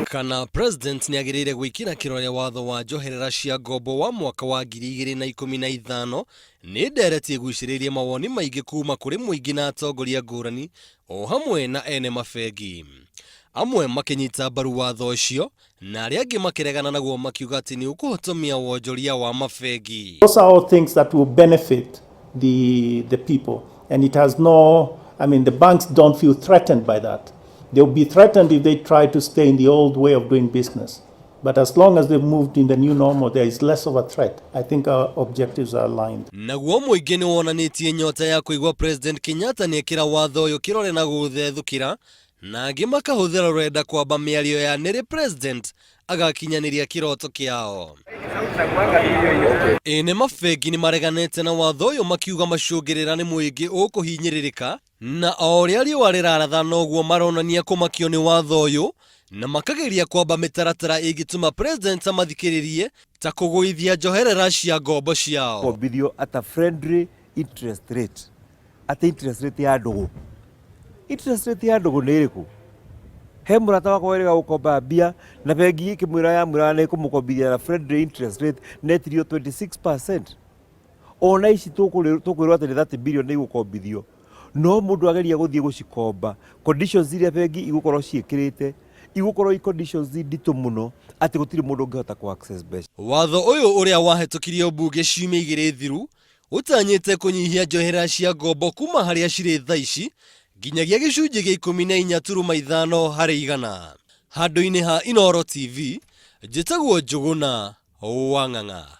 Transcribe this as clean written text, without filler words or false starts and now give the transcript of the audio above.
Kana President nĩagĩrĩire gwĩkĩra kĩrore watho wa njoherera cia ngombo wa mwaka wa 2015 nĩ ndereti ĩgucĩrĩirie mawoni maingĩ kuma kũrĩ mũingĩ na atongoria ngũrani o hamwe na ene mabengi. Amwe makĩnyita mbaru watho ũcio na arĩa angĩ makĩregana naguo makiuga atĩ nĩ ũkũhotomia wonjoria wa mabengi. Those are all things that will benefit the people. And it has no, I mean, the banks don't feel threatened by that. They'll be threatened if they try to stay in the old way of doing business. But as long as they've moved in the new normal, there is less of a threat. I think our objectives are aligned. Naguo mũingĩ nĩ wonanĩtie nyota ya kũigua President Kenyatta nĩekĩra watho ũyũ kĩrore na gũũthethũkĩra, na angĩ makahũthĩra rũrenda kwamba mĩario ya nĩrĩ President agakinyanĩria kĩroto kĩao. Ene mabengi nĩ mareganĩte na watho ũyũ makiuga macũngĩrĩra nĩ mũingĩ ũkũhinyĩrĩrĩka na o ũrĩa riũa rĩraratha noguo maronania kũmakio nĩ watho ũyũ na makageria kwamba mĩtaratara ĩngĩtũma President amathikĩrĩrie ta kũgũithia njoherera cia ngombo ciao. Kombithio at a friendly interest rate, atĩ interest rate ya ndũgũ. Interest rate ya ndũgũ nĩ ĩrĩkũ? He mũrata wakwa werĩga gũkomba mbia na bengi ĩkĩmwĩra yamwĩra nĩ ĩkũmũkombithia na friendly interest rate netirio 26%. Ona ici tũkwĩrwo atĩ nĩ 30 billion nĩ igũkombithio, no mũndũ ageria gũthiĩ gũcikomba, conditions iria bengi igũkorwo ciĩkĩrĩte igũkorwo i conditions nditũ mũno atĩ gũtirĩ mũndũ ũngĩhota kũ access mbeca. Watho ũyũ ũrĩa wahĩtũkirio mbunge ciumia igĩrĩ thiru ũtanyĩte kũnyihia njohera cia ngombo kuma harĩa cirĩ thaa ici nginyagia gĩcunjĩ gĩa 14.5 harĩ igana. Handũ-inĩ ha Inooro TV, njĩtagwo Njũgũna wa Ng'ang'a.